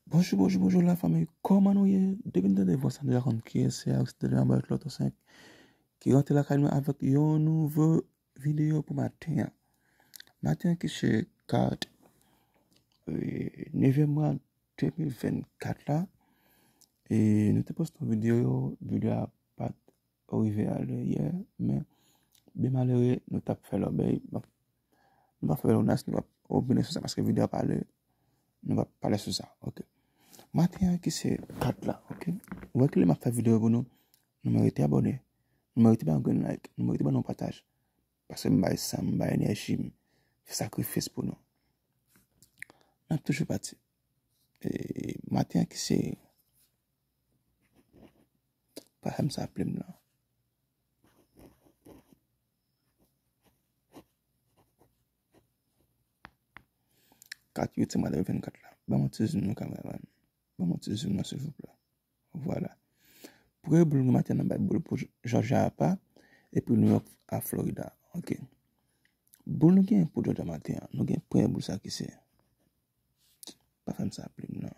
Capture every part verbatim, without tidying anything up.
Bonjou, bonjou, bonjou, lafanmi. Kòman nou ye? Depi n tande vwa sa, nou deja konn kiyès se a, se Delma Boy Loto senk ki rantre lakay nou avèk yon nouvo videyo pou maten an. Maten an ki se kat, e, nevyèm mwa de mil vennkat la. E nou te poste yon videyo, videyo a pa t rive ale yè, men byen malere, nou t ap fè lòbèy. Bon, nou pa fè lònas, nou pa opine sou sa, paske videyo a pale, nou pa pale sou sa. Ok. Maten an ki se kat la, ok? Ou wè kilè m ap fè videyo pou nou, nou merite abòne, nou merite ban yon grenn like, nou merite ban nou pataj. Paske m bay san m, m bay enèji m, fè sakrifis pou nou. N ap toujou pati. E, maten an ki se, pa fè m sa plim nan. Kat uit se mwa de mil vennkat la. Ban m yon ti zoom nan, kameraman. Ban m yon ti zoom nan, silvouplè. Vwala. Premye boul nou maten an, bay boul pou Georgia apa, epi New York a Florida. Ok. Boul nou gen pou Georgia maten an, nou gen premye boul sa ki se. Pa fè m sa plim nan.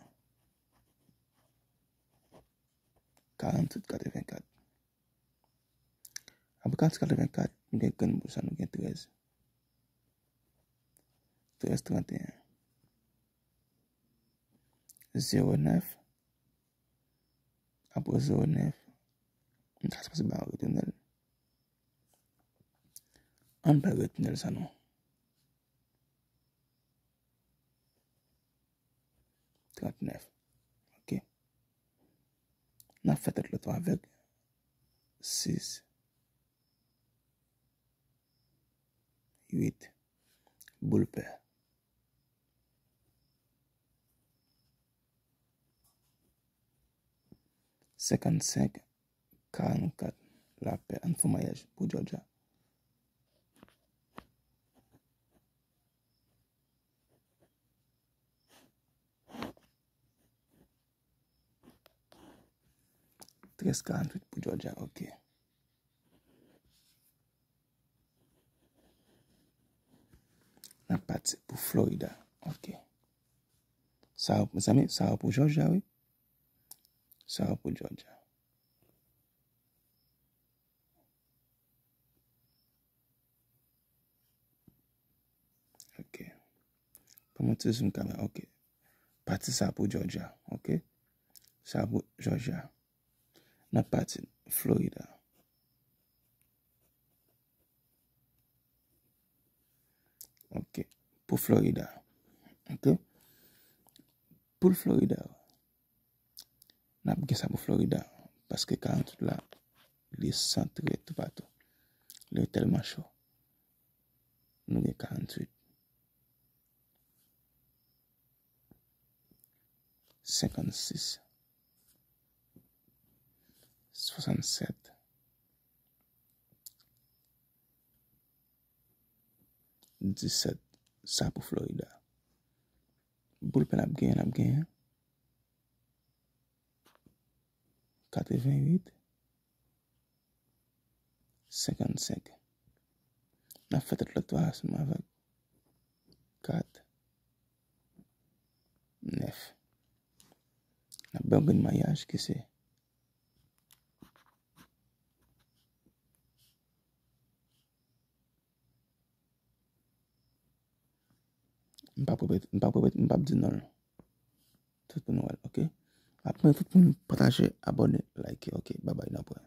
Karanntuit katrevenkat. Apre karanntuit katrevenkat, nou gen grenn boul sa, nou gen trèz. Trèz tranteyen. Zewo nèf. Apre zewo nèf, m ta sipoze ba retounen l. Ann pa retounen l sa non. Trannèf. Ok. N ap fè tèt lòt avèk sis, uit, boul pè. Senkannsenk, karannkat, lapè. Ann fè mayaj pou Georgia. Trèz karanntuit pou Georgia, ok. N ap pati pou Florida, ok. Sa a, mezanmi, sa a pou Georgia, wi. Sa a pou Georgia. Ok. Ban m yon ti zoom kamera. Ok. Pati sa pou Georgia. Ok. Sa pou Georgia. N ap pati Florida. Ok. Pou Florida. Ok. Pou Florida. N ap gen sa pou Florida, paske karanntuit la, li santre toupatou. Li tèlman cho. Nou gen karanntuit. Senkannsis. Swasannsèt. Disèt. Sa pou Florida. Boul pè n ap genyen, n ap genyen. Katreventuit, senkannsenk. N ap fè tèt lòt twa ansanm avèk kat, nèf. N ap bay yon grenn mayaj ki se M p ap repete, m p ap repete, m p ap di non l. Tout moun wè l, ok? M ap mande tout moun pataje, abòne, like, ok? Babay, n ap wè.